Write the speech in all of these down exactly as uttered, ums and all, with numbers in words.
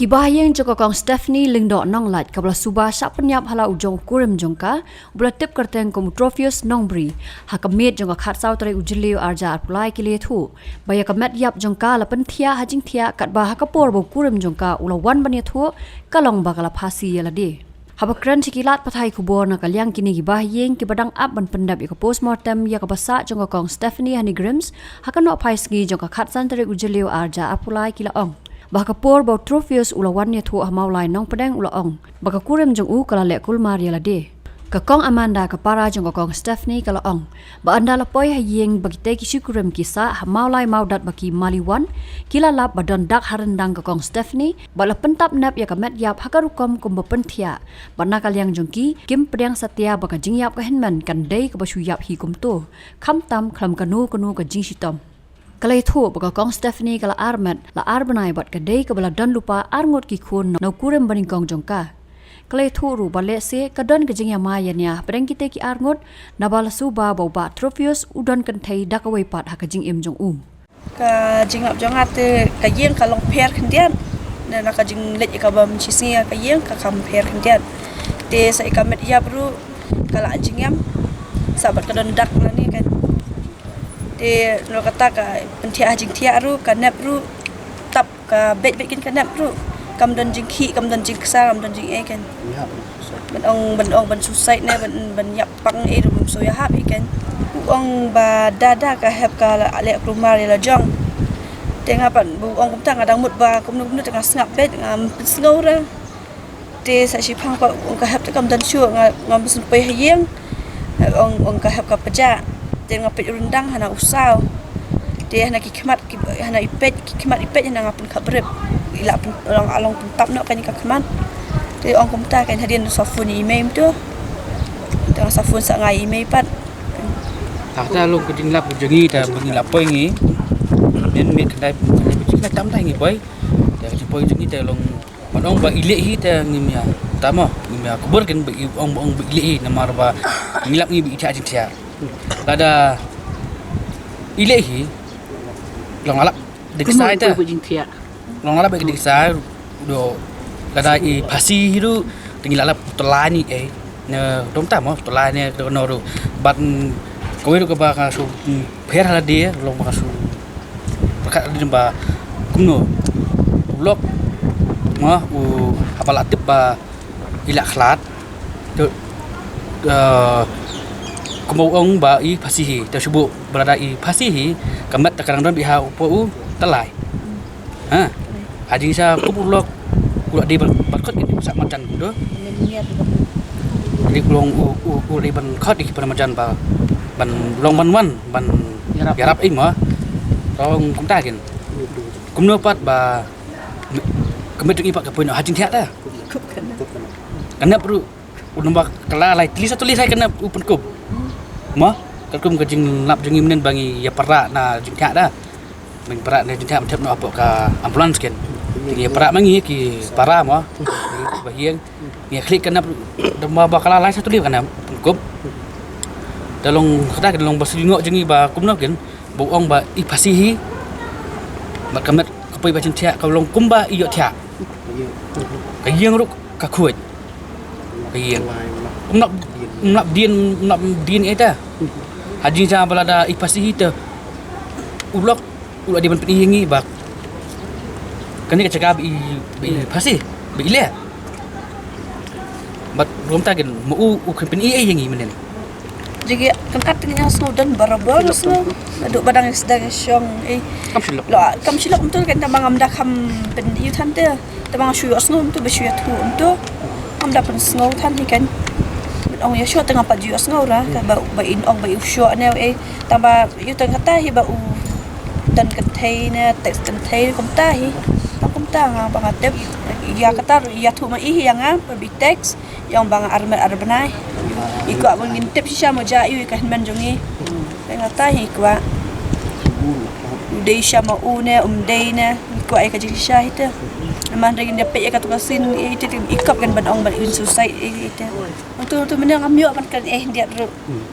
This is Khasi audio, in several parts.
Iba ha ïing jong ka Kong Stephanie Lyngdoh Nonglait kaba la suba shah pynïap ha la u jong u kurim jong ka, uba la tip kyrteng kum u Trophius Nongbri, ha ka miet jong ka khatsaw tarik u Jylliew arhajar arphew lai ki la ïathuh ba ïa ka met ïap jong ka la pynthiah ha jingthiah katba ha ka por ba u kurim jong ka u la wan ban ïathuh ka long ba ka la phasi ïa lade. Haba kren sha ki lad pathai khubor na ka liang kine kiba ha ïing kiba dang ap ban pyndep ïa ka postmortem ïa kaba sah jong ka Kong Stephanie ha NEIGRIHMS ha ka nohphai sngi jong ka khatsan tarik u Jylliew arhajar arphew lai ki la ong ba ha ka por ba u Trophius u la wan ïathuh ha Mawlai Nongpdeng u la ong ba ka kurim jong u ka la leh kulmar ïa lade. Ka Kong Amanda ka para jong ka Kong Stephanie ka la ong ba ynda la poi ha ïing ba kitei ki shi kurim ki sah ha Mawlai Mawdat ba ki maliwan, ki la lap ba don dak ha ryndang ka Kong Stephanie bad la pyntap nep ïa ka met ïap ha ka rukom kumba pynthiah, bad na ka liang jong ki kim pdiang satia ba ka jingïap ka hynmen kan dei kaba shu ïap hi kumto, khamtam khlem kano kano ka jingshitom. Ka la ïathuh ba ka Kong Stephanie ka la armet la ar bnai bad ka dei kaba la don lypa arngut ki khun na u kurim banyngkong jong ka. Ka la ïathuh ruh ba lehse ka don ka jingïamai ïa nia hapdeng kitei ki arngut, naba la suba ba u Bah Trophius u don kynthei da kawei pat ha ka jingim jong u. Ka jinglap jong nga te ka ïing ka long pher khyndiat. Na, na ka jingleit ïa ka bym shisngi ka ïing ka kham pher khyndiat. Te sa ïa ka met ïap ruh ka la jingïam. Sa bad ka don dak na ni kan. Te na kata ka pynthiah ha jingthiah ruh ka nep ruh tap ka beit beit kin ka nep ruh. Kam don jingkhih, kam don jingksa, kam don jingeh kan. Ban ong, ban ong ban suicide ne ban, ban ïap pang eh ruh bym shu ïahap hi kan. U ong ba da da ka hep ka la leh kulmar ïa la jong. Te nga pat bu ong kumta nga dang mut ba kumno kumno te nga sngap beit, ngam pynsngew re. Te sa shiphang pat u ong ka hep te kam don shuh, nga, ngam pynpoi ha ïing. Ong, ong ka hep ka pjah. Te nga peit ryndang hana u saw. Te hana ki khmat, ki, hana i peit, ki khmat i peit hana nga pynkhap brip. I la pyn, long, long pyntap noh kane ka khmat. Te ong kumta kan hadien sa phone i mei mynta. Te nga sa phone sa nga i mei pat. Tang ta long ka jinglap jong ngi ta ba ngi la poi ngi. Nen miet khyndai, khyndai tam ta ngi poi. Ta ka jingpoi jong ngi ta long ban ong ba i leh hi ta ngim ïa. Ta mo, ngim ïa kubur kan ba i ong, ba ong ba i leh hi namar ba ngi lap ngi ba i thiah jingthiah. Lada i leh hi long lap dei ksai ta. Kumno i poi ba jingthiah? Long lap dei ksai. Do lada i phasi hi ruh te ngi la lap u tyllai ni eh. Ne dom ta mo u tyllai ne do no ruh. Bad kawei ruh kaba nga shu, mm, pher ha lade long ba nga shu pyrkhat ha lade ba kumno u lok mo u haba la tip ba i la khlad. Te, eh, kumba u ong ba i phasi hi, te shu buh ba lada i phasi hi, ka met te ka dang don beit ha u poi u tyllai. Ha. Ha jingshisha kum u lok u la dei ban, ban khot ïa ki sa marjan kumto. Dei u long u, u, u la dei ban khot ïa ki para marjan ba ban long ban wan ban ïarap, ïarap ei mo. Long kumta kin. Kumno pat ba ka met jong i pat ka poi noh ha jingthiah ta. Ka nep ruh u namba ka la lai tylli sa tylli sa ka nep u pynkup. Mo, katkum ka jinglap jong ngi mynnin ba ngi ïa para na jingthiah da. Ba ngi para na jingthiah ban thep noh hapoh ka ambulance kin. Ngi ïa para ma ngi ki para mo. Ba hiang ngi ïa khlieh ka nep da ba ka la lai sa tylli ka nep u pynkup. Da long kata ka long ba shu ïoh jong ngi ba kumno kin ba u ong ba i phasi hi. Bad ka met ka poi ba jingthiah ka long kumba i ïoh thiah. Ka ïing ruh ka khuid. Ka ïing. Mlap, mlap dien, mlap dien ita. Ha jingshisha ba lada i phasi hi te u lok u la dei ban pyni ïa ngi ba kane ka jaka ba i, ba i phasi ba i leh. Bad ruh kumta kin ma u u khlem pyni ei ïa ngi mynnin. Jingïa, kan kat ngi sngew don barabor sngew. Naduh ba dang sdang shong ei. Kam shi lok. Lo, kam shi lok mynta kan tang ba ngam da kham pyn ïoh than te. Tang ba nga shu ïohsngew mynta ba shu ïathuh mynta. Ngam da pynsngew than hi kan. Ban ong ïa shuh te ngam pat ju ïohsngew ra ka ba, ba in ong ba ïoh shuh ne ei. Tang ba ïoh tang kata hi ba u don kynthei ne, text kynthei kumta hi. Tang kumta nga ba nga tip. Ïa kata ïathuh ma i hi ïa nga ba bi text. Ïa ong ba nga armet ar bnai. I kwah ba ngin tip shisha mo ja ïa ka hynmen jong ngi. Te nga ta hi kwah. U dei shisha ma u ne, um dei ne. I kwah ïa ka jingshisha hi te. Namar hynrei ngin da peit ïa katu ka scene i te i kop kan ban ong ban in suicide i te. Utu utu mynne ngam ïoh ban kren eh hyndiat ruh.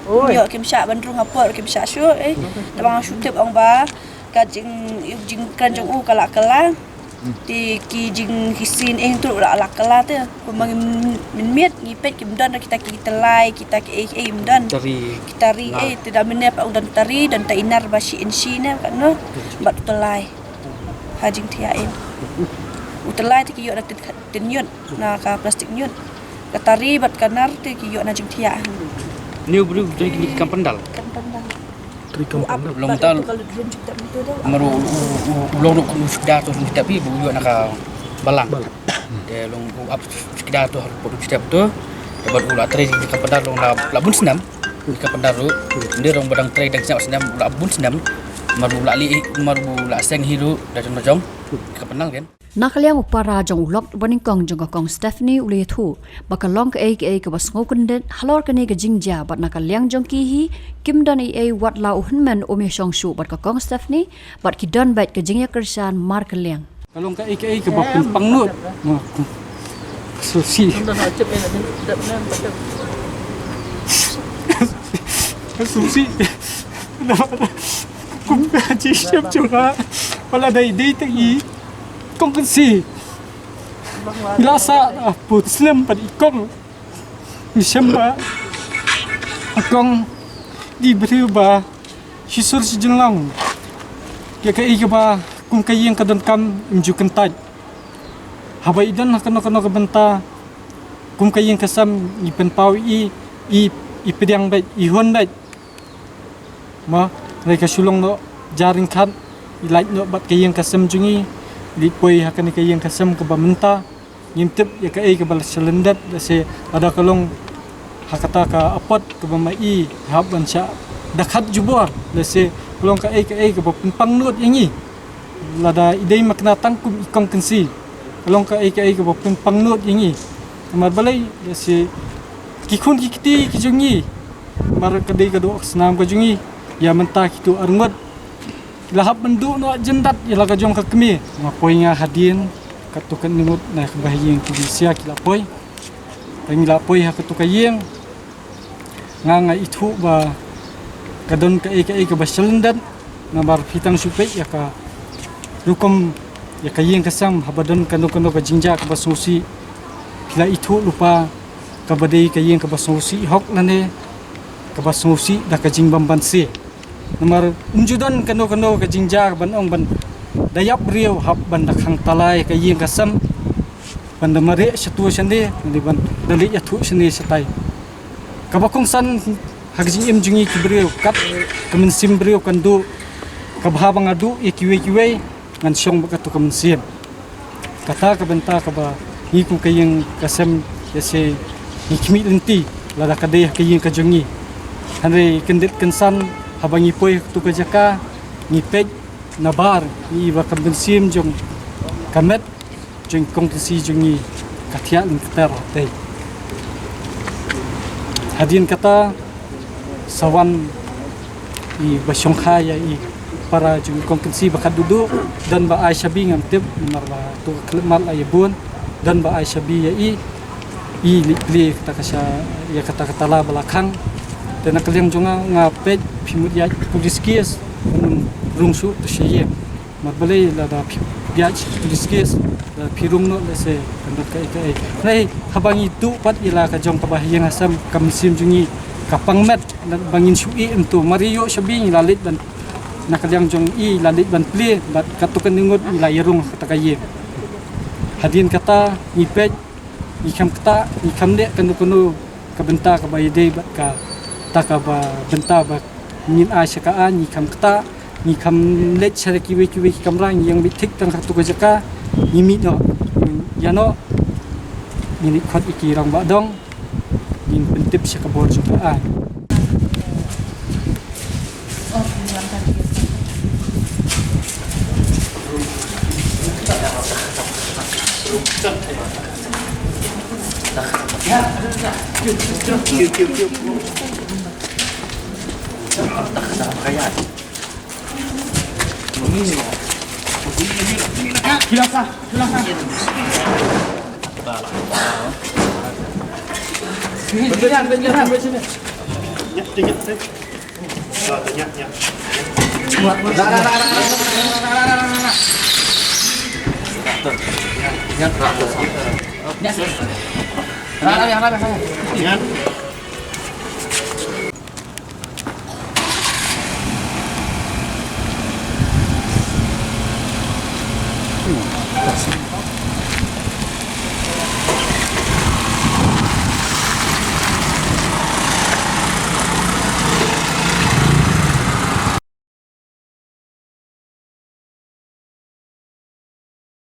Ngam ïoh kim shah ban rung hapoh kim shah shuh eh. Te ba nga shu tip ong ba ka jing, jingkren jong u ka la ka la. Te ki jing ki sien eh tu la la kala te. Kumba ngim mynmiet ngi peit kim don kita ki tylli, kita ki eh eh kim don. Tari. Ki tari eh te da mynne pat u don tari, don ta inar ba shi inshi ne katno. Bad u tylli. Ha jingthiah eh. U tylli te ki ïoh na tin, tin ñiut, na ka plastik ñiut. Ka tari bad ka nar te ki ïoh na jingthiah. Ni u briew u dei kine ki kam pandal. Kam pandal. Long tal. Mar u, u, u, u long ruh u sdar tu sdar pi bu ïoh na ka balang. Te long u ap sdar tu har pot sdar tu. Te bad u la trei ki kam pandal long la, la bun snem. Ki kam pandal ruh. Ni long ba dang trei dang snem snem la bun snem. Mar u la li, mar u la seng hi ruh da jong da jong. Ki kam pandal kan. Na ka liang u para jong u lok ba nyngkong jong ka Kong Stephanie u la ïathuh ba ka long kaei kaei kaba sngewkyndit halor kane ka jingjia bad na ka liang jong ki hi kim don ei ei wat la u hynmen um ïashong shuh bad ka Kong Stephanie bad ki don beit ka jingïakyrshan markylliang. Ka long kaei kaei kaba pynpang nud. Susi. Susi. Kum ka jingshep jong nga. Ba la dei dei tang i Kong Kynsi. Ngi la sah, ah, put slem pat i Kong. Ngi shem ba i Kong dei briew ba shisur shijinglong. Ïa kaei kaba kum ka ïing ka donkam im ju kyntait. Haba i don ha kano kano ka bynta kum ka ïing ka sem i pynpaw i, i, i pdiang beit, i hun beit. Mo, hynrei ka shu long noh jaring khat, i lait noh bad ka ïing ka sem jong ngi, i leit poi ha kane ka ïing ka sem kaba mynta, ngim tip ïa kaei kaba la sha lyndet, lehse lada ka long ha kata ka apot kaba ma i hap ban shah da khat jubor, lehse ka long kaei kaei kaba pynpang nud ïa ngi. Lada i dei ma kane tang kum i Kong Kynsi, ka long kaei kaei kaba pynpang nud ïa ngi. Namar balei, lehse ki khun ki kti ki jong ngi, namar ka dei ka doh ka snam ka jong ngi. Ïa mynta kito arngut ki la hap ban duh noh jyndat ïa la ka jong ka kmie. Nga poi nga hadien katto katne ngut na ka bahaïing ki jingsia ki la poi. Te ngi la poi ha katto ka ïing. Nga nga ithuh ba ka don kaei kaei kaba sha lyndet. Namar phi tang shu peit ïa ka rukom ïa ka ïing ka sem haba don kano kano ka jingjia kaba sngewsih. Phi la ithuh lypa kaba dei ka ïing kaba sngewsih hok lane kaba sngewsih da ka jingbym banse. Namar um ju don kano kano ka jingjia ban ong ban da ïap briew hap ban da khang tala ïa ka ïing ka sem. Ban da mareh shatu shane, ban da leit ïathuh shane shatai. Kaba kongsan ha ka jingim jong ngi ki briew, kat ka mynsiem briew kan duh, kaba haba nga duh ïa kiwei kiwei, ngan shong bad kato ka mynsiem. Kata ka bynta kaba ngi kum ka ïing ka sem ïa se ngi khmih lynti, lada ka dei ha ka ïing ka jong ngi. Hynrei kyndit kynsan haba ngi poi ha kato ka jaka, ngi peit nabar ngi i ba ka mynsiem jong ka met jong i Kong Kynsi jong ngi ka thiah lyngkter hatei. Hadien kata sa wan i ba shongkha ïa i para jong i Kong Kynsi ba khatduh duh, don ba ai shabi ngam tip, namar ba tu ka khyllipmat la ïa bun, don ba ai shabi ïa i, i leit plie kata ka sha, ïa kata ka tala ba la khang. Te na ka liang jong nga nga peit phi mut ïaid police case, rung shuh tu sha ïing. Namar balei lada phi ïaid police case, lada phi rung noh lehse kan don kaei kaei. Hynrei haba ngi duh pat ïa la ka jong ka bahaïing hasem ka mynsiem jong ngi ka pang met, ba ngin shu ïeh em tu. Mar ïoh shabi ngi la leit ban, na ka liang jong i la leit ban plie bad katto katne ngut ngi la ïarung ha kata ka ïing. Hadien kata ngi peit, ngi kham ktah, ngi kham leh kano kano ka bynta kaba ïadei bad kata kaba bynta ba ngin ai sha ka aiñ, ngi kham ktah, ngi kham leit sha kiwei kiwei ki kamra, ngi ïeng beit thik tang ha kato ka jaka, ngi mih noh, ïa noh, ngi leit khot ïa ki rangbah dong, ngin pyntip sha ka bor jong ka aiñ.